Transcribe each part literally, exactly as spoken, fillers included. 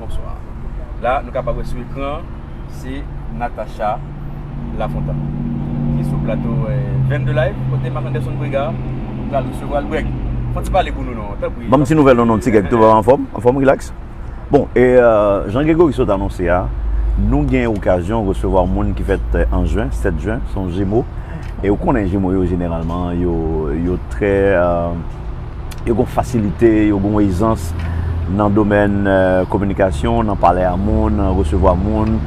Bonswa. La, nou kapab wè sou ekran, se Natacha Lafontant, ki sou plato, eh, Vennde Live, kote Marc Anderson Brega pral resevwa l. Breg, fè yon ti pale pou nou non, tanpri. Ban m ti nouvèl non, non, ti Greg, tou va anfòm? Anfòm, rilaks? Bon, e, euh, jan Gregory sot anonse a, nou gen okazyon resevwa moun ki fèt, euh, an jen, sèt jen, se yon Jemo. E ou konnen Jemo yo jeneralman, yo, yo trè, euh, yo gon fasilite, yo gon ezans nan domèn, euh, kominikasyon, nan pale a moun, nan resevwa moun,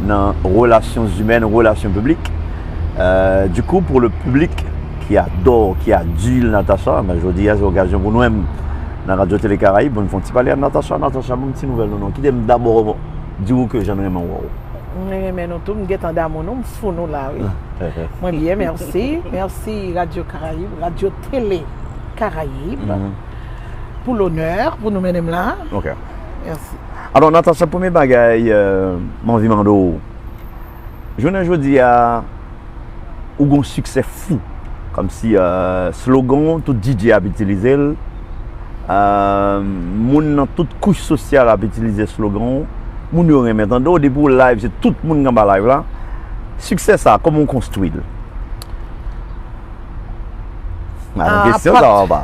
nan relasyon zimèn, relasyon piblik. Euh, du coup, pour le public qui adore, qui adule Natacha, ben, jodi a, se okazyon pou nou menm nan Radio Télé Caraïbe, pou n fè yon ti pale a Natacha. Natacha, bon, ti nouvèl nou non. Kite m dabò di w ke jan n renmen wè w. Mwen renmen nou tou, m gentan damou nou, m fou nou la, wi. Mwen byen, mèsi. Mèsi Radio Caraïbe, Radio Télé Caraïbe, pou lonè pou nou mennen m la. Ok. Mèsi. Alò, Natacha, premye bagay, euh, m anvi mande w, jounen jodi a, ou gon siksè fou. Kòmsi, euh, slogan w, tout D J ap itilize l. Euh, moun nan tout kouch sosyal ap itilize slogan w. Moun yo renmen tande w. Depi w live, se tout moun k anba live la. Siksè sa, kòman w konstwi l? A, yon kesyon sa, papa.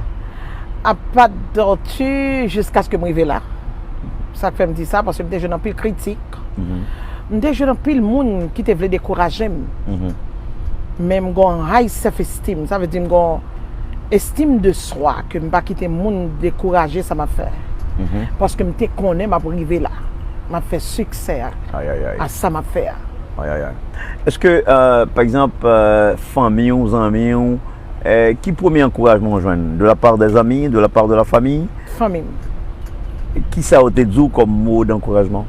A pas d'autre, jiskaske m rive la. Sa k fè m di sa, paske m te jwenn anpil kritik. M te jwenn anpil moun ki te vle dekouraje m. Men m gon high self esteem, sa vle di m gon estim de swa ke m pa kite moun dekouraje sa m ap fè. Paske m te konnen m ap rive la. M ap fè siksè a, a sa m ap fè a. Ayayay. Èske, euh, pa egzanp, euh, fanmi w, zanmi w, euh, ki premye ankourajman w jwenn? De la part des amis, de la part de la famille? Fanmi m. Kisa yo te di w kòm mo d'ankourajman?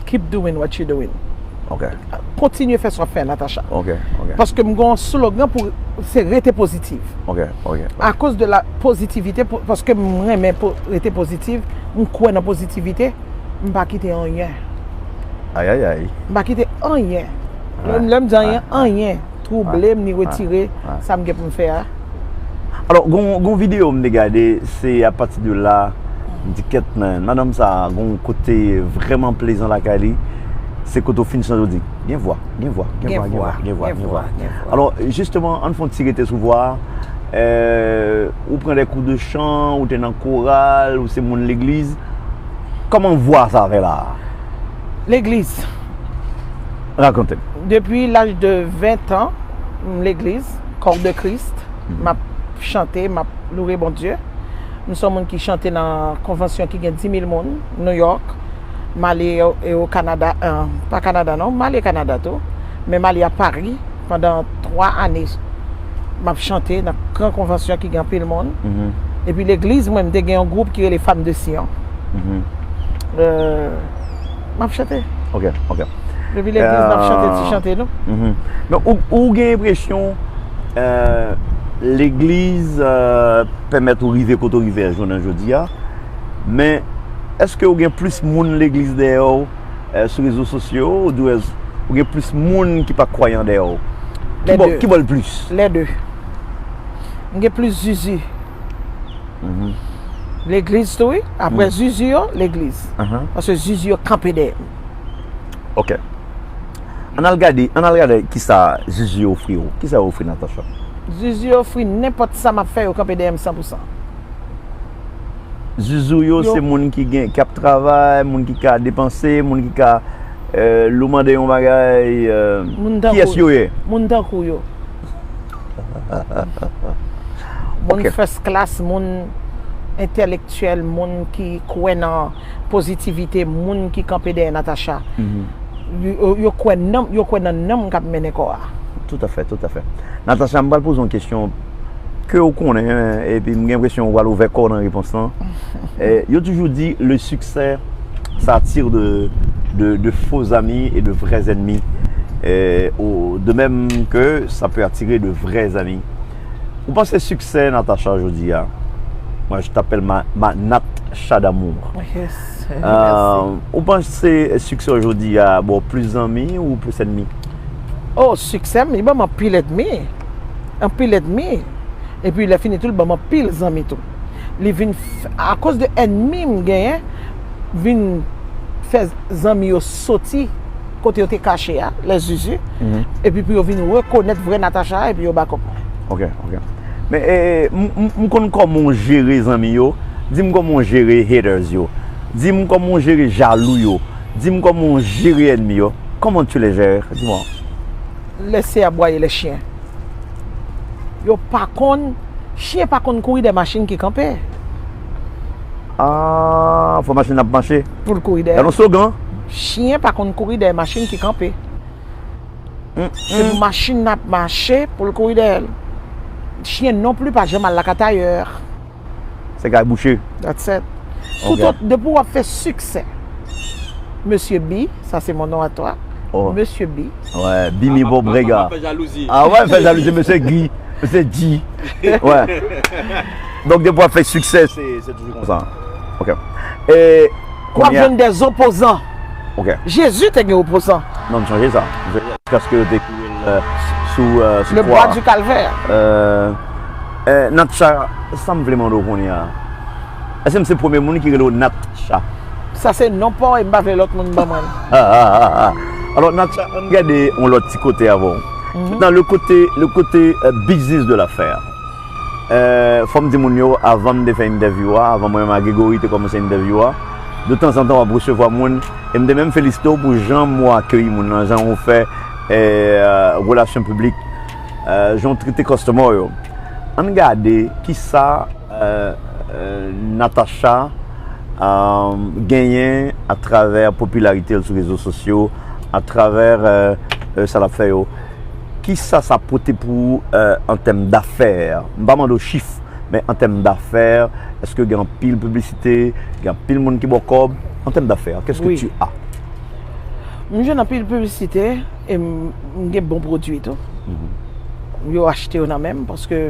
Keep doing what you doing. Ok. Kontinye fè sa w ap fè, Natacha. Ok, ok. Paske m gen yon slogan pou, se rete pozitif. Ok, ok. Akoz de la pozitivite, pou, paske m renmen po, rete pozitif, m kwè nan pozitivite, m pa kite anyen. Ayayay. M pa kite anyen. Lè, lè m di anyen, anyen twouble m ni retire sa m gen pou m fè a. Alò, gon, gon videyo m te gade, se apati de la, m di, kèt, men, madanm sa a gon kote vrèman plezan lakay li, se kote w fin chante, w di, gen vwa, gen vwa, gen vwa, gen vwa, gen vwa, gen vwa. Alò, jisteman, ann fè yon ti rete sou vwa a. Euh, ou pran de kou de chan, ou te nan koral, ou se moun legliz. Kòman vwa sa fè la? Legliz. Rakonte m. Depi laj de ven an, m legliz, Corps de Christ, m ap chante, m ap louwe Bondye. M se yon moun ki chante nan konvansyon ki gen dis mil moun, New York. M ale o, e o Kanada, euh, pa Kanada non, m ale Kanada tou. Men m ale a Paris pandan twa ane. M ap chante nan gran konvansyon ki gen anpil moun. Epi legliz mwen, m te gen yon gwoup ki rele Femme de Sion. Euh, m ap chante. Ok, ok. Depi legliz, n ap chante ti chante nou. Men ou, ou gen enpresyon, euh, legliz, euh, pèmèt ou rive kote w rive a jounen jodi a. Men, èske ou gen plis moun legliz dèyè w, euh, sou rezo sosyo, oubyen ou gen plis moun ki pa kwayan dèyè w? Ki bò, ki bò l plis? Lè de. M gen plis zizi. Legliz tou, wi. Apre zizi yo, legliz. Paske zizi yo kanpe dèyè m. Ok. Ann al gade, ann al gade kisa zizi yo ofri w. Kisa yo ofri Natacha? Zizi yo ofri nenpòt sa m ap fè, yo kanpe dèyè m san pou san. Zizi yo, se moun ki gen, ki ap travay, moun ki ka depanse, moun ki ka, euh, lè w mande yon bagay, euh, kiyès yo ye? Moun tankou yo. Moun first class, moun entèlektyèl, moun ki kwè nan pozitivite, moun ki kanpe dèyè Natacha. Yo, yo, yo kwè nan, yo kwè nan nanm k ap mennen kò a. Tout à fait, tout à fait. Natacha, m pral poze yon kesyon ke w konnen, epi m gen enpresyon ou pral ouvè kò w nan repons lan. Eh, yo toujou di, le succès ça attire de, de, de faux amis et de vrais ennemis. Eh, ou, de même que ça peut attirer de vrais amis. Ou panse siksè Natacha jodi a? Moi, je t'appelle ma, ma Natcha d'amour. Yes. Euh, ou panse siksè w jodi a ba w plis zanmi ou plis ènmi? Oh, siksè m, li ban m anpil ènmi. Anpil ènmi. Epi lè fini tou, li ban m anpil zanmi tou. Li vin, akoz de ènmi m genyen, vin fè zanmi yo soti kote yo te kache a, lè Zuzu, epi pou yo vin rekonèt vrè Natacha a, epi yo bakòp mwen. Ok, ok. Men e, m, m, m konn kòman w jere zanmi yo. Di m kòman w jere haters yo. Di m kòman w jere jalou yo. Di m kòman w jere ènmi yo. Comment tu les gères? Dis-moi. Laissez aboyer les chiens. Yo pa konn, chyen pa konn kouri dèyè machin ki kanpe. Ah, fò machin ap mache. Pou l kouri Gade yon dèyè. slogan. Chyen pa konn kouri dèyè machin ki kanpe. Se pou machin nan ap mache pou l kouri dèyè l. Chyen non pli pa janm al lakay tayè. Se kay bouche. That's it. Tout ot, depi w ap fè siksè. Mesye B, ça c'est mon nom à toi. Mesye B. Ouais, Bimi Bob Brega. Fè jalouzi. Ah ouais, fè jalouzi, mesye Guy, mesye G. Ouais. Donk depi w ap fè siksè, se se toujou konsa. Ok. E W ap jwenn dè opozan. Ok. Jezi te gen opozan. Non, m sonje sa. M sonje sa. Paske yo te kouri l sou euh, sou Le bois du calvaire. Euh, euh, Natcha, sa m vle mande w kounye a. Èske m se premye moun ki rele w Natcha? Sa se non pa w e m pa vle lòt moun ban mwen l. Alò, Natcha, ann gade yon lòt ti kote avè w. Nan le kote, le kote euh, business de l'affaire. Euh, fò m di moun yo, avan m te fè entèvyou a, avan mwen menm ak Gregory te kòmanse entèvyou a, de tanzantan w ap resevwa moun, e m te menm felisite w pou jan w akeyi moun nan, jan w fè euh, relasyon piblik, euh, jan w trete customer yo. Ann gade kisa euh, euh, Natacha euh, genyen atravè popilarite l sou rezo sosyo, atravè euh, euh, sa l ap fè yo. Kisa sa pote pou ou euh, an tèm dafè? M pa mande w chif, men an tèm dafè, èske gen anpil piblisite, gen anpil moun ki ba w kòb? An tèm dafè, qu'est-ce que tu as? M jwenn anpil piblisite e m m gen bon pwodui tou. Yo achte yo nan men m paske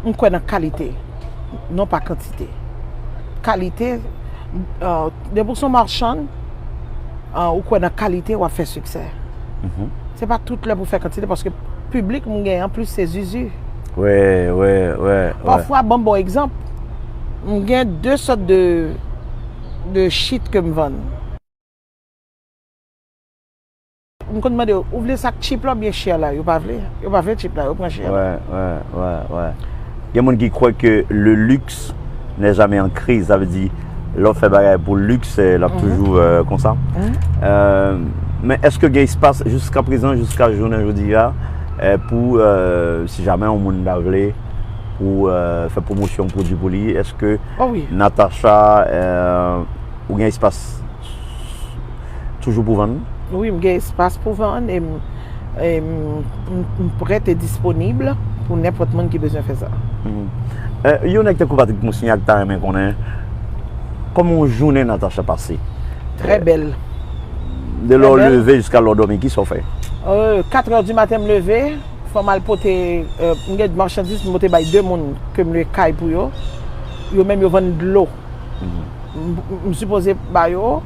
m kwè nan kalite, non pa kantite. Kalite, euh, depi w se yon machann, euh, ou kwè nan kalite, w ap fè siksè. Se pa tout lè pou fè kantite paske piblik m gen an plis se Zuzu. Wè, wè, wè. Pafwa, ban m bon egzanp, m gen de sòt de, de shit ke m vann. M konn mande yo, ou vle sa k cheap la oubyen chè la? Yo pa vle. Yo pa vle cheap la, yo pran chè la. Wè, wè, wè, wè. Gen moun ki kwè ke le luxe n'est jamais en crise, sa vle di lè w fè bagay pou luxe, l ap toujou euh, konsa. Euh, men èske gen espas jiska prezan, jiska jounen jodi a, euh, pou euh, si jamè yon moun ta vle pou euh, fè pwomosyon pwodui pou li, èske Oh wi. Natacha euh, ou gen espas toujou pou vann? Wi, m gen espas pou vann e m e m, m, m prèt e disponib pou nenpòt moun ki bezwen fè sa. Euh, yon nèg tankou Patrick Moussignac ta renmen konnen kòman yon jounen Natacha pase. Trè bèl. De lè w Trè bèl. Leve jiska lè w dòmi, kisa w fè? Euh, katrè di maten m leve, fò m al pote, euh, m gen machandiz m pote bay de moun ke m lwe kay pou yo. Yo menm yo vann dlo. M, m, m sipoze ba yo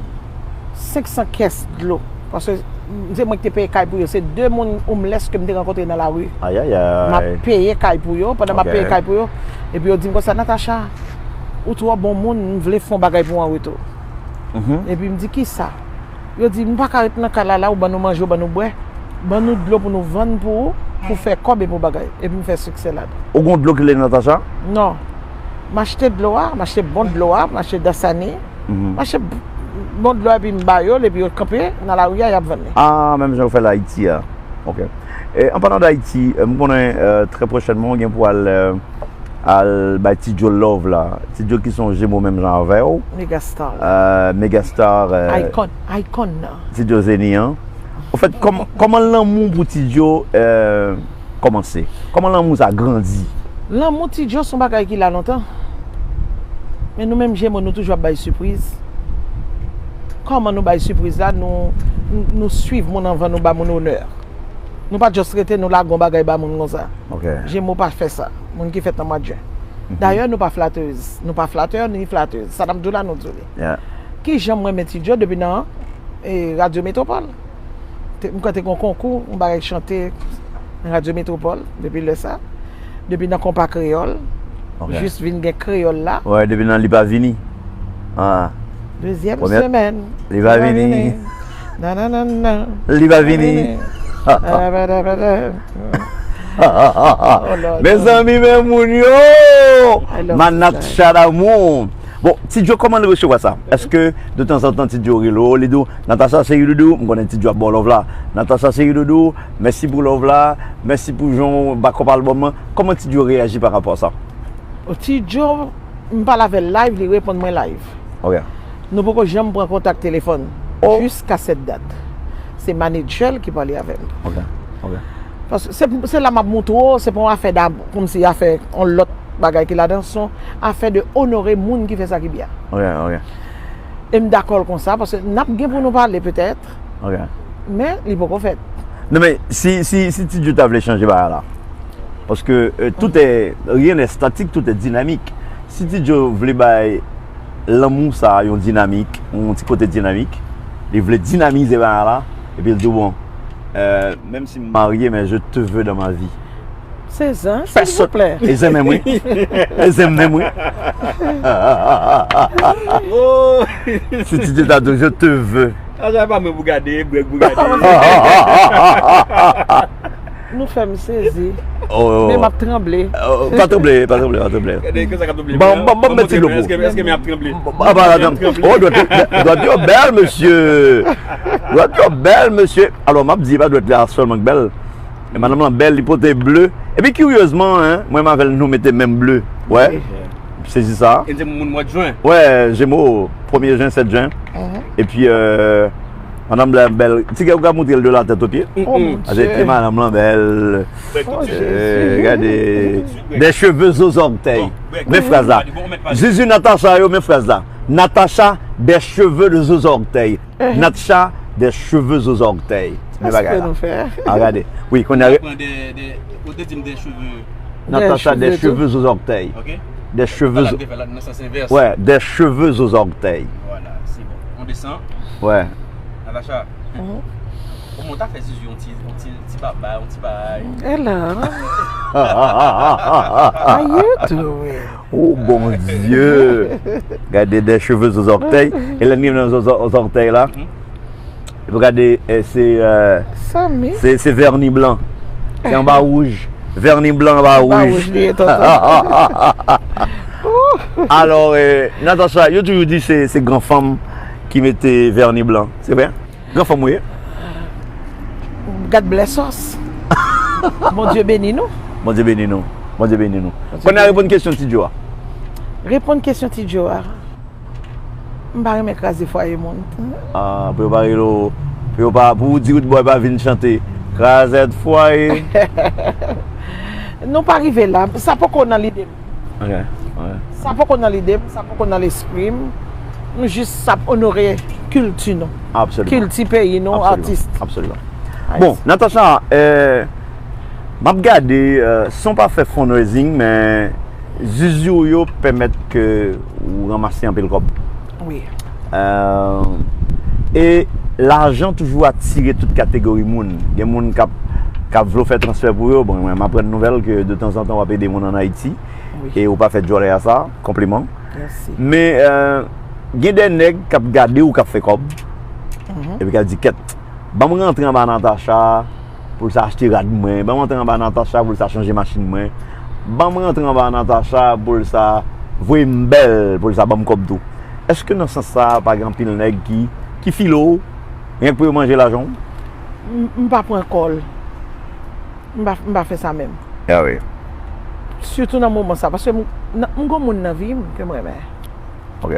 senk san kès dlo. Paske m, se mwen ki te peye kay pou yo. Se de moun homeless ke m te rankontre nan lari. M ap Ayayay. Peye kay pou yo, pandan m ap Ok. Peye kay pou yo. Epi yo di m konsa, Natacha, ou twò bon moun, m vle fè yon bagay pou w an retou. Epi m di, kisa? Yo di, nou pa ka ret nan kay la, la, ou ban nou manje, ou ban nou bwè. Ban nou dlo pou nou vann pou ou, pou fè kòb e pou bagay. Epi m fè siksè ladan. Ou gon dlo ki rele Natacha? Non. M achte dlo a, m achte bon dlo a, m achte Dasani. M achte b- bon dlo a epi m ba yo l, epi yo kanpe nan lari a, y ap vann li. Ah, menm jan w fè l Ayiti a. Ok. E, an palan d Ayiti, euh, m konnen euh, trè pwochènman w gen pou al euh, al bay Ti Djo love la. Ti Djo ki se yon jemo menm jan avè w. Megastar. Euh, Megastar. Euh, Icon, icon nan. Ti Djo Zeni an. Anfèt, kòman kòman lanmou pou Ti Djo euh, kòmanse? Kòman lanmou sa grandi? Lanmou Ti Djo se yon bagay ki la lontan. Men nou menm jemo nou toujou ap bay sipriz. Kòman nou bay sipriz la? Nou, nou, nou swiv moun anvan nou ba moun onè. Nou pa just rete nou lage yon bagay ba moun konsa. Ok. Jemo pa fè sa. Moun ki fèt nan mwa jen. Dayè nou pa flatèz. Nou pa flatè ni flatèz. Sa n ap di w la nou di w li. Yeah. Kijan m renmen Ti Djo depi nan e, Radyo Metwopòl. Te- M kwè te gen yon konkou, yon bagay chante nan Radyo Metwopòl depi lè sa. Depi nan Konpa Kreyòl, Ok. Jis vin gen Kreyòl la. Wè, depi nan Li Pa Vini. Ah. Dezyèm semèn, li va vini. Nananana. Li va vini. Nananana. Oh, Lord. Mezanmi, men moun yo! Manat Chadamou. Bon, Ti Djo, kòman l resevwa sa? Èske de tanzantan Ti Djo rele w, li di w, Natacha, cheri doudou, m konnen Ti Djo ap ba w love la. Natacha, cheri doudou, mèsi pou love la, mèsi pou jan w bakòp albòm lan. Kòman Ti Djo reyaji pa rapò a sa? Ti Djo, m pale avè l live, li reponn mwen live. Ok. Nou poko janm pran kontak telefòn. Oh. Jiska sèt dat. Se manedjè l ki pale avè m. Ok, ok. Paske se, se la m ap montre w, se pa yon afè dam-, kòmsi afè yon lòt bagay ki ladan, se yon afè de onore moun ki fè sa ki byen. Ok, ok. E m dakò l konsa, paske n ap gen pou nou pale petèt, ok, men li poko fèt. Non, men si, si, si Ti Djo ta vle chanje bagay la, paske, euh, tout est, rien n'est statique, tout est dynamique. Si Ti Djo vle bay lanmou sa a yon dinamik, yon ti kote dinamik, li vle dinamize bagay la, epi l di w, bon, euh, menm si m marye, men je te veux dans ma vie. Sezan, silvouplè. E zen menm, wi. E zen menm, wi. Oh. Si Ti Djo ta di w, je te veux. Ah, sa pa mwen pou gade, e Greg pou gade. Nou fè m sezi. Oh. Men m ap tranble. Oh, pa tranble, pa tranble, pa tranble. Gade, kisa k ap tranble? Ban, ban, ban, ban ti dlo pou. Èske, èske men ap tranble? Ah, pa, pa, oh, dwèt, dwèt yo bèl, mesye. Dwèt yo bèl, mesye. Alò, m ap di, pa dwèt la sèlman k bèl. E madanm lan bèl, li pote ble. Epi kiryezman, hein, mwen menm avè l, nou mete menm ble. Wè. Wi. Sezi sa. E se moun mwa jen. Wè, Jemo, premye jen, sèt jen. Mhm. Epi, euh, madanm lan bèl. Ti gè, ou ka montre l de la tèt o pye. Mm, mm. Oh, mon Dieu. Madanm lan bèl. Oh, Jésus. Euh, gade. Des cheveux aux orteils. Bon, men fraz la. Bon, men fraz la. Zuzu Natacha yo, men fraz la. Natacha, des cheveux aux orteils. Natacha, des cheveux aux orteils. Men bagay la. Sa se pou nou fè. A, gade. Wi, kounye a. Pran de, de, ou te di m de cheveux. Natacha, des cheveux aux orteils. Ok. Des cheveux. Sa la te fè la, nan sans invès. Ouais, des cheveux aux orteils. Voilà, c'est bon. On descend. Ouais. Natacha. Mhm. Kòman w ta fè Zuzu yon ti, yon ti, ti babay, yon ti bagay? Hello. How you doing? Oh, Bondye! Gade, des cheveux aux orteils. E lè n rive nan zo-, zo-, zòtèy la, epi gade, eh, se, eh, se, se vèni blan. Se anba wouj. Vèni blan anba wouj. Anba wouj li ye, tonton. Alò, eh, Natacha, yo toujou di se, se gran fanm ki mete vèni blan. Se vre? Gran fanm ou ye? God bless us. Bondye beni nou. Bondye beni nou. Bondye beni nou. Bondye beni nou. Kounye a reponn kesyon Ti Djo a. Reponn kesyon Ti Djo a. M pa renmen kraze fwaye moun. Ah, pou yo pa rele w, pou yo pa, pou ou di Roodboy pa vin chante. Krazèt fwaye. Nou pa rive la. Sa poko nan lide m. Ok, ok. Sa poko nan lide m, sa poko nan lespri m. Nou jis ap onore kilti nou. Absolument. Kilti peyi nou, atis. Absolument. Bon, Natacha, eh, m ap gade, eh, san w pa fè fundraising, men Zuzu yo pèmèt ke ou ranmase anpil kòb. Wi. Eh, e lajan toujou atire tout kategori moun. Gen moun k ap, k ap vle w fè transfè pou yo. Bon, mwen, m aprann nouvèl ke de tanzantan w ap ede moun ann Ayiti. Wi. E ou pa fè djòlè a sa, konpliman. Mèsi. Men, eh, gen de nèg k ap gade w k ap fè kòb, epi k ap di, "Kèt, ban m rantre anba Natacha pou l sa achte rad mwen, ban m rantre anba Natacha pou l sa chanje machin mwen, ban m rantre anba Natacha pou l sa voye m bèl, pou l sa ban m kòb tou." Èske nan sans sa a, pa gen anpil nèg ki, ki file w, renk pou yo manje lajan w? M, m pa pran kòl. M pa, m pa fè sa menm. Ah wi. Sitou nan moman sa, paske m, nan, m gon moun nan vi m ke m renmen. Ok.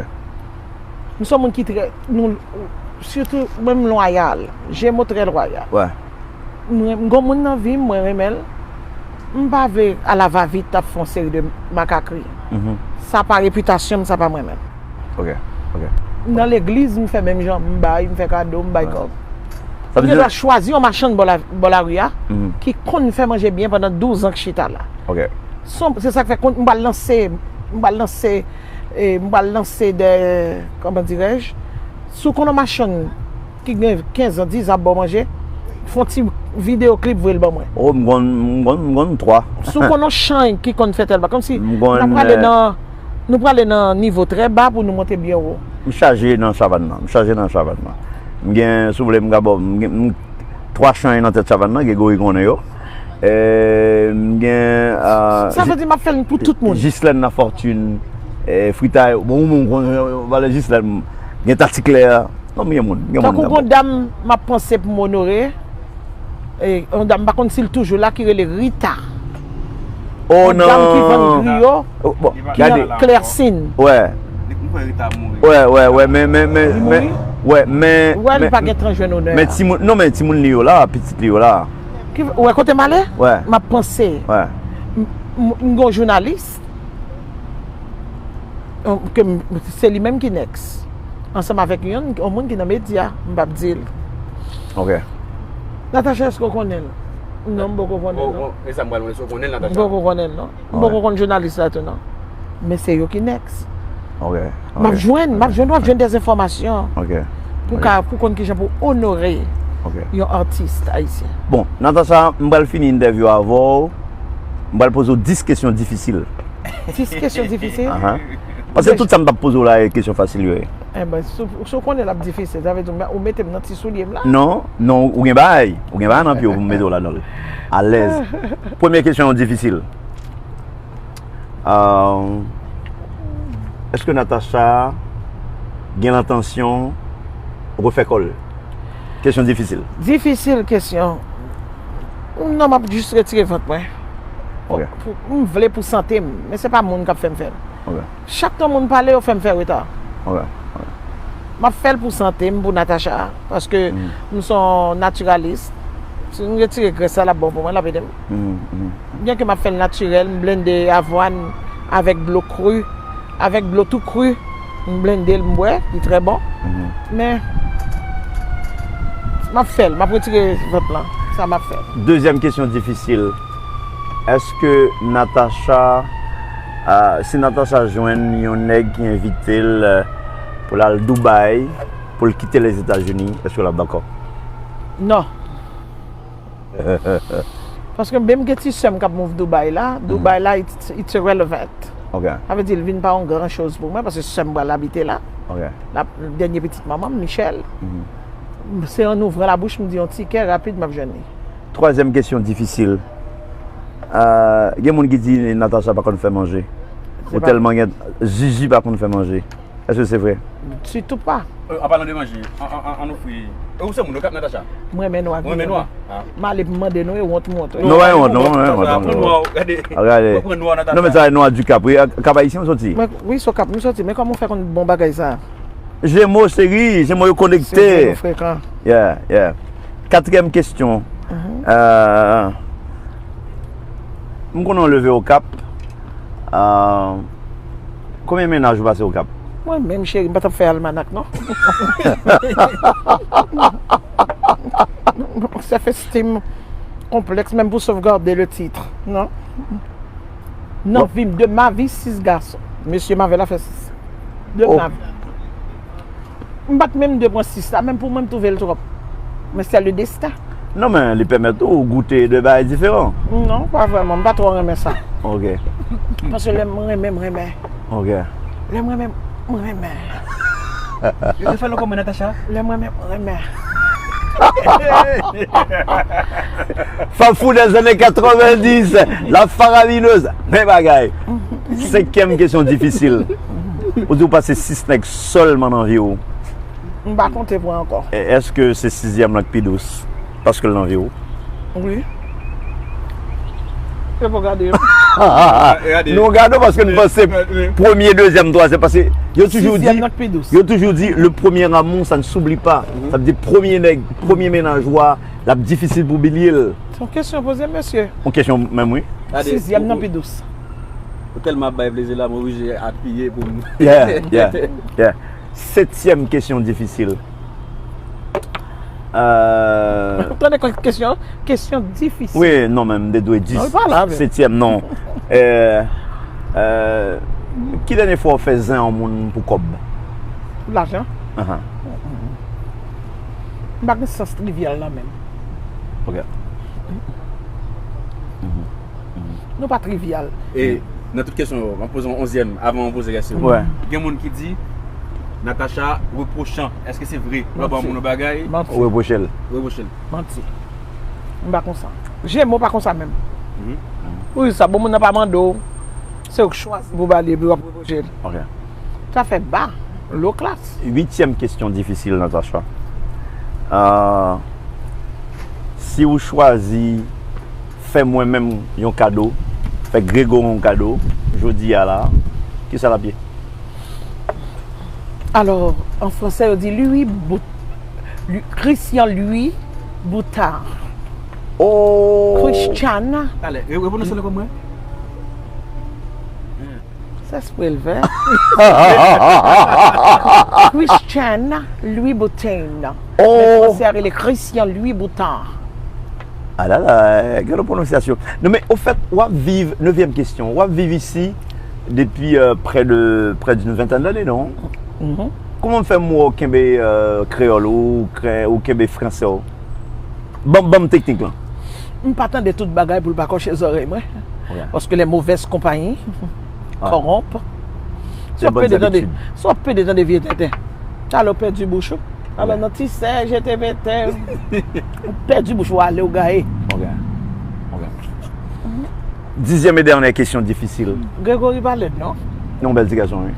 M se yon moun ki trè, nou, sitou mwen m lwayal. Jemo trè lwayal. Wè. Mwen, m gon moun nan vi m, mwen renmen l. M pa vle alavavit ap fè yon seri de makakri. Mhm. Sa pa repitasyon m, sa pa mwen menm. Ok, ok. Nan legliz, m fè menm jan, m bay, m fè kado, m bay kòb. Sa vle di, m te dwa chwazi yon machann bò la, bò lari a, ki konn fè manje byen pandan douz an k chita la. Ok. Se, se sa k fè kont, m pral lanse, m pral lanse, eh, m pral lanse de, comment dirais-je, si w konn yon machann ki gen kenz an, diz an ap ba w manje, fè yon ti videyo klip voye l ban mwen. Oh, m konn, m konn, m konn twa. Si w konn yon chanj ki konn fè tèl bagay, kòmsi n ap prale nan, nou prale nan nivo trè ba pou nou monte byen wo. M chaje nan savann nan. M chaje nan savann nan. M gen, si w vle, m ka ba w, m gen m, twa chan nan tèt savann nan, Gregory konnen yo. E, m gen, ah, Sa vle di m ap fè l pou tout moun. Ghislaine Lafortune, e, Frita, bon, ou menm konnen valè Ghislaine, gen Tati Claire. Non, m gen moun, m gen moun. Tankou gon dam m ap panse pou m onore, e, yon dam, m pa konn si l toujou la, ki rele Rita. Oh non. Yon dam ki vann griyo, ki nan Klèsin. Wè. Wè, wè, wè, men, men, men, men, wè, men, wè, li pa gen tan jwenn onè a. Men timoun, non, men timoun li yo la, pitit li yo la. Ki, wè, kote m ale? Wè. M ap panse. Wè. M, m, m gon jounalis. Ke m, se li menm ki next. Ansanm avèk yon, yon moun ki nan medya, m p ap di l. Ok. Natacha, èske w konnen l? Non, m poko konnen l, non. E sa m pral mande, èske w konnen l, Natacha? M poko konnen l, non. M poko konn jounalis la tou, non. Men se yo ki next. Ok. M ap jwenn, m ap jwenn, w ap jwenn de enfòmasyon. Ok. Pou ka, pou konn kijan pou onore yon atis ayisyen. Bon, Natacha, m pral fini entèvyou avè w. M pral poze w dis kesyon difisil. Dis kesyon difisil? Ahan. Paske tout sa m t ap poze w la, e kesyon fasil yo ye. Enben, si, si w konnen l ap difisil, sa vle di ou mete m nan ti soulye m la? Non, non, ou gen bagay. Ou gen bagay nan pye w pou m mete w ladan l. Alèz. Premye kesyon an difisil. Ah, èske Natacha gen lentansyon refè kò l? Kesyon difisil. Difisil kesyon. Non, m ap jis retire vant mwen. Ok. Pou, pou, m vle pou sante m, men se pa moun k ap fè m fè l. Ok. Chak tan moun pale, yo fè m fè reta. Ok, ok. M ap fè l pou sante m, pou Natacha, paske m se yon natiralis. Si m retire grès la, l ap bon pou mwen, l ap ede m. Byenke m ap fè l natirèl, m blende avwàn avèk dlo kri, avèk dlo tou kri, m blende l, m bwè, li trè bon. Men, m ap fè l, m ap retire vant lan, sa m ap fè. Dezyèm kesyon difisil. Èske Natacha, ah, si Natacha jwenn yon nèg ki envite l, eh, pou l al Dubai, pou l kite Lèzetazini, èske l ap dakò? Non. Paske menm gen ti sè m k ap move Dubai la, Dubai la, it's, it's irrelevant. Ok. Sa vle di, l vin pa yon gran choz pou mwen, paske sè m pral abite la. Ok. La, dènye pitit manman m, Michel. Se an ouvran labouch, m di yon ti kè rapid, m ap jwenn li. Twazyèm kesyon difisil. Ah, gen moun ki di Natacha pa konn fè manje. Ou tèlman gen, Zuzu pa konn fè manje. Èske se vre? Ditou pa. Euh, an palan de manje, an, an, an, ann ofri. E ou se moun Okap, Natacha? Mwen renmen nwa. Mwen renmen nwa. Ah. M ale pou m mande nou, e wont m wont. Non, pa wont, non, pa wont, non. Gade. Gade. Mwen pran nwa, Natacha. Non, men sa, nwa di Kap, wi. Kap Ayisyen ou soti? Mwen, wi, se Okap m soti, men kòman w fè konn bon bagay sa? Jemo, cheri, Jemo yo konekte. Se vre, nou frekan. Yeah, yeah. Katriyèm kesyon. Euh, m konnen w leve Okap. Euh, konbyen mennaj ou pase Okap? Mwen menm, cheri, m pa t ap fè almanak, non. Self esteem konplèks, menm pou sovgade le titre, non. Nan vi m, de ma vie, sis gason. Mesye m avè l a fè sis. De ma vie. M pa t menm de pran sis la, menm pou mwen, m twouve l twòp. Men se le destin. Non, men li pèmèt ou goute de bagay diferan. Non, pa vrèman. M pa twò renmen sa. Ok. Paske lè m renmen, m renmen. Ok. Lè m renmen, m renmen. Yo te fè l ankò, mwen, Natacha? Lè m renmen, m renmen. Fap fou des années quatre-vingt-dix, la faraminez. Men bagay. Senkyèm kesyon difisil. Ou di ou pase sis nèg sèlman nan vi w. M pa konte pran ankò. E èske se sizyèm lan k pi dous paske l nan vi w? Wi. E pou gade yo. Nou gade w paske nou panse premye, dezyèm, twazyèm, paske yo toujou di, yo toujou di, le premier amour, ça ne s'oublie pas. Sa vle di premye nèg, premye mennaj ou a, l ap difisil pou bliye l. Se yon kesyon poze, mesye. Yon kesyon menm, wi. Sizyèm nan pi dous. Ou tèlman ap bay plezi la, m oblije apiye pou m. Yeah, yeah, yeah. Setyèm kesyon difisil. Euh, tande kèk kesyon, kesyon difisil. Wi, non, men m te dwe di setyèm, non. Euh, euh, ki dènye fwa w fè zen yon moun pou kòb? Pou lajan? Ahan. M pa gen sans trivyèl nan men m. Ok. Nou pa trivyèl. E nan tout kesyon yo, m ap poze yon onzyèm avan mwen poze rès yo. Gen moun ki di, Natacha repwochan. Èske se vre? Lè w ba yon moun yon bagay, Manti. Ou repwoche l. repwoche l. Manti. M pa konsa. Jemo pa konsa menm. Ou di sa, bon moun nan pa mande w. Se ou k chwazi pou ba li epi w ap repwoche l. Ok. Sa fè ba. Low class. Uityèm kesyon difisil, Natacha. Euh, si ou chwazi fè mwen menm yon kado, fè Gregory yon kado, jodi a la, kisa l ap ye? Alors, en français, on dit Louis Bout, Lu- Christian Louis Boutard. Oh! Christian, Talè, re- repwononse l ankò mwen. se espre l fè. Christian Louis Boutin. Men Oh! fransè a rele Christian Louis Boutard. Ah la la, gade pwononsyasyon. Non, men, ofèt, w ap viv, nevyèm kesyon, w ap viv isi depi euh, près de, près d'une vingtaine d'années, non? Kòman w fè m wè w kenbe euh, kreyòl ou, kre- ou kenbe fransè w? Ban, ban m teknik lan. M pa tande tout bagay pou l pa kòche zòrèy mwen. Ok. Paske les mauvaises compagnies Ah. corrompent. Si Les w ap pede bonnes tande, habitudes. si w ap pede tande vye tenten, talè w pèdi bouch ou. Alò nan ti sè, je te vete, ou pèdi bouch ou ale ou gaye. Ok. Ok. Dizyèm e dènyè kesyon difisil. Gregory pa lèd non. Non, bèl ti gason, wi.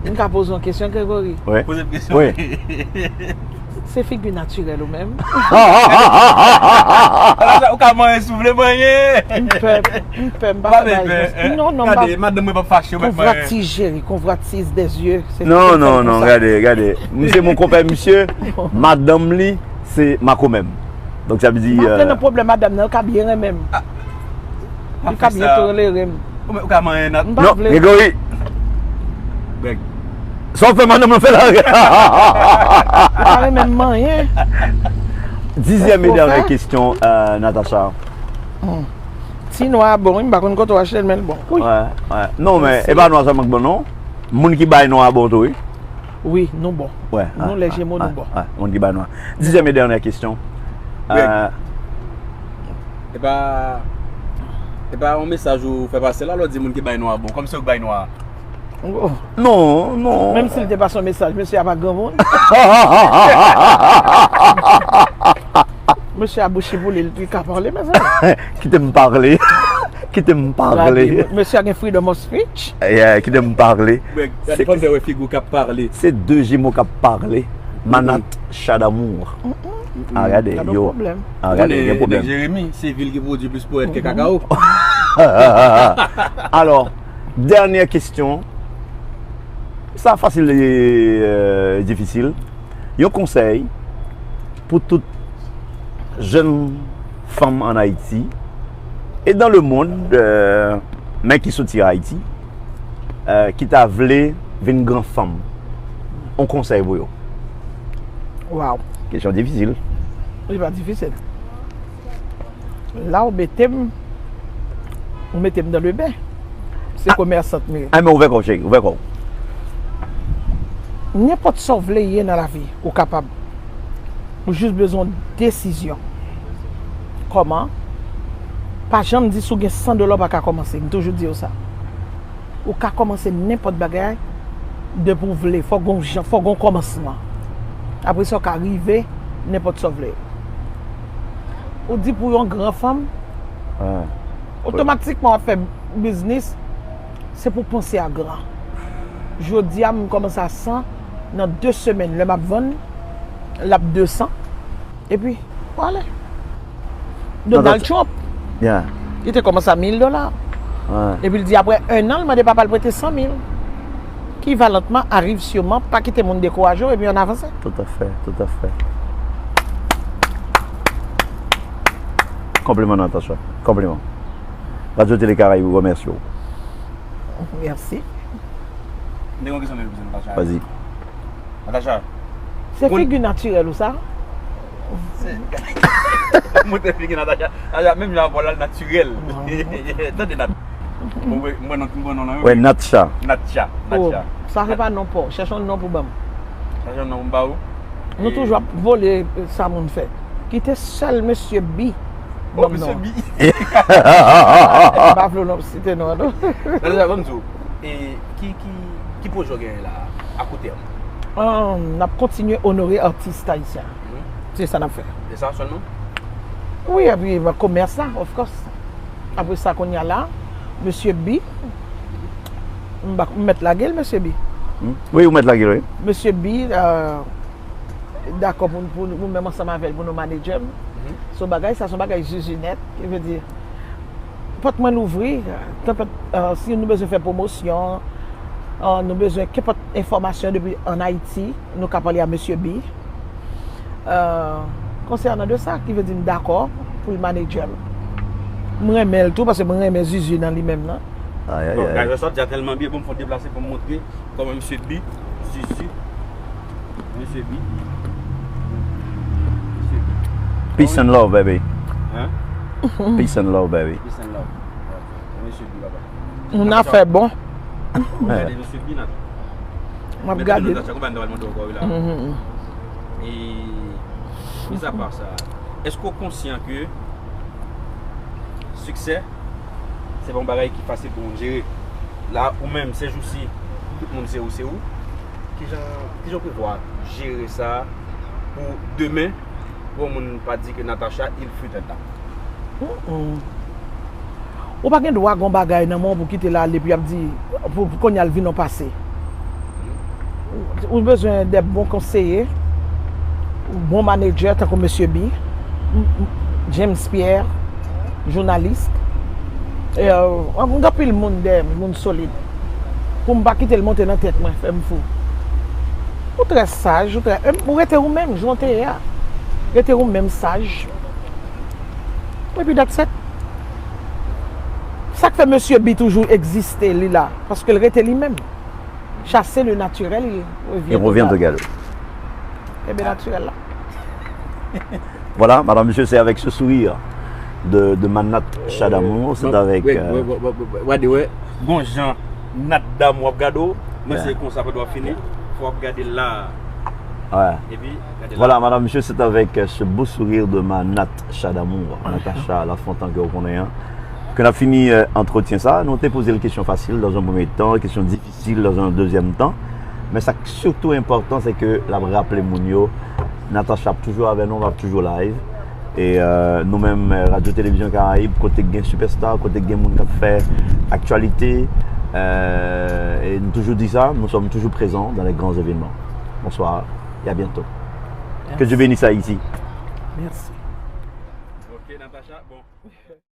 M ka poze yon kesyon, Gregory. Wi. Poze m kesyon. Wi. Se figi natirèl ou menm. Ala sa, ou ka manyen si w vle manyen. M pè, m pè, m pa Pa fè fè bagay. pè. Non, non, m pa. Gade, madanm mwen p ap fache, ou mèt manyen. Konvratizeri, konvratizeri. Non, non, non, gade, gade. M se mon konpè misye, madanm li, se makomè m. Donk sa vle di M pa euh, nan pwoblèm madanm nan, l ka byen renmen m. Li ka byen tolere m. Ou mèt, ou ka manyen nat. M pa non, vle. Gregory, Greg. sa w fè madanm lan fè la. Li pa renmen m manyen. Dizyèm e Sa w dènyè fè? Kesyon, euh, Natacha. Ti nwa bon, wi, m pa konn kote w achte l, men l bon. Wi. Wè, wè. Non, men e pa nwa sèlman k bon, non. Moun ki bay nwa bon tou, wi. Wi, nou bon. Wè. Nou, les Gémeaux, nou bon. Wè, moun ki bay nwa. Dizyèm e dènyè kesyon. Greg. Euh, E pa, e pa yon mesaj ou fè pase la, lè w di moun ki bay nwa bon. Kòmsi ou k bay nwa. Oh. non, non. Menm si l te pase yon mesaj, mesye a pa granmoun. Mesye a bouch li pou li, li ka pale, mezanmi. Kite m pale. Kite m pale. Gade, mesye a gen freedom of speech. Yeah, kite m pale. Greg, gade fanm fè wè figi w k ap pale. Se de jemo k ap pale. Manat chadamour. A gade, Gade yo. pwoblèm. A gade, gen Nèg pwoblèm. Jeremi, se vil ki pwodui plis powèt ke kakao. Alò, dènyè kesyon. Sa fasil e euh, difisil. Yon konsèy pou tout jèn fanm an Ayiti e dans le monde, euh, men ki soti Ayiti, euh, ki ta vle vin gran fanm. Yon konsèy pou yo. Wow. Kesyon difisil. Li pa difisil. La ou mete m, ou mete m dans le bain. Se komèsant m ye. Ah, men ouvè kò w, cheri, ouvè kò w. Nenpòt sa w vle ye nan lavi, ou kapab. Ou jis bezwen yon desizyon. Kòman? Pa janm di si w gen san dola w pa ka kòmanse. M toujou di yo sa. Ou ka kòmanse nenpòt bagay depi w vle. Fòk gon jan, fòk gon kòmansman. Apre sa, w ka rive nenpòt sa w vle. Ou di pou yon gran fanm, Ah. otomatikman w ap fè biznis, se pou panse a gran. Jodi a, m kòmanse a san, nan de semèn, lè m ap vann, l ap de san. Epi, w ale. Donald Trump, Yeah. li te kòmanse a mil dola. Ah. Epi l di apre en an, l mande papa l prete san mil. Ki valantman, arrive sûrement, pa kite moun dekouraje w, epi ann avanse. Tout à fait, tout à fait. Konpliman, Natacha. Konpliman. Radio Télé Caraïbes remèsye w. Mèsi. M te gen yon kesyon pou poze Natacha. Vas-y. Natacha. Se figi natirèl ou sa? Mwen te figi Natacha. Natacha, menm jan avè w la, l natirèl. Tande Nat. Mwen, mwen, non, mwen, non, non, Wè, Natcha. Natcha. Oh, Natcha. sa se pa non pa w. Chèche yon non pou ban m. Sa se yon non pou m ba ou. Nou toujou ap vole sa moun fè. Kite sèl mesye Bi. Oh, mesye Bi. M pa vle w non site non an, non. Natacha, ban m di w. E ki, ki, ki pwojè w genyen la? N ap kontinye onore atis ayisyen. Se sa n ap fè. E sa sèlman? Wi, epi komès la, of course. Apre sa, kounye a la, Mesye B, m pa- m mèt lage l, Mesye B. Wi, ou mèt lage l, wi. Mesye B, dakò pou, pou, pou nou menm ansanm avè l pou nou manedjè m. Se yon bagay, sa se yon bagay zizi nèt, ki vle di, pòt mwen louvri, kenpòt, si nou bezwen fè pwomosyon, nou bezwen kenpòt enfòmasyon depi ann Ayiti, nou ka pale a Mesye B. Konsènan de sa, ki vle di m dakò pou l manedjè m. M renmen l tou, paske m renmen zizi nan li menm nan. Bon, gade sa w di a tèlman byen, bon, m fò deplase pou m montre kòman Mesye B, zizi, Mesye B, Mesye B. Peace and love, baby. Peace and love, baby. Peace and love. Mesye B, papa. Moun afè bon. Gade Mesye B nan. M ap gade. Natacha, konpa n ta pral mande ankò wi la. E, mis apa sa, èske w konsyan ke siksè, se pa yon bagay ki fasil pou moun jere? La, ou menm, se jousi, tout moun se ou, se ou. Kijan, kijan w prevwa jere sa pou demen, pou yon moun pa di ke Natacha, il fut un temps? Ou pa gen dwa gen yon bagay nan men w pou kite l ale, pou y ap di, pou, pou kounye a l vin yon pase. Ou bezwen de bon konseye, bon manedjè, tankou Mesye B, James Pierre, jounalis. E, gen anpil moun dèyè m, moun solid. Pou m pa kite l monte nan tèt mwen, fè m fou. Ou trè saj, ou trè enb, ou rete ou menm, jan w te ye a. Rete ou menm, saj. Epi that's it. Sa k fè Mesye B toujou egziste, li la, paske l rete li menm. Chasser le naturel, il revient au galop. Ebyen, natirèl la. Voilà, madame, monsieur, c'est avec ce sourire de, de ma Natacha d'amour, c'est avec, euh, gade, wè, gon jan Nat damou ap gade w, men se konsa pou w ap fini, fò w ap gade la. Epi, gade la. Voilà, madame, monsieur, c'est avec, euh, ce beau sourire de ma Natacha d'amour, Natacha Lafontan ke w konnen an, ke n ap fini, euh, antretyen sa. Nou te poze l kesyon fasil dans un premier temps, kesyon difisil dans un deuxième temps. Men sa k sitou enpòtan, se ke l ap raple moun yo, Natacha ap toujou avè nou, l ap toujou live. E, euh, nou menm, euh, Radyo Televizyon Karayib, kote k gen sipèsta, kote k gen moun k ap fè aktyalite, euh, e nou toujou di sa, nous sommes toujours présents dans les grands événements. Bonsoir et à bientôt. Que Dieu bénisse Haïti. Merci.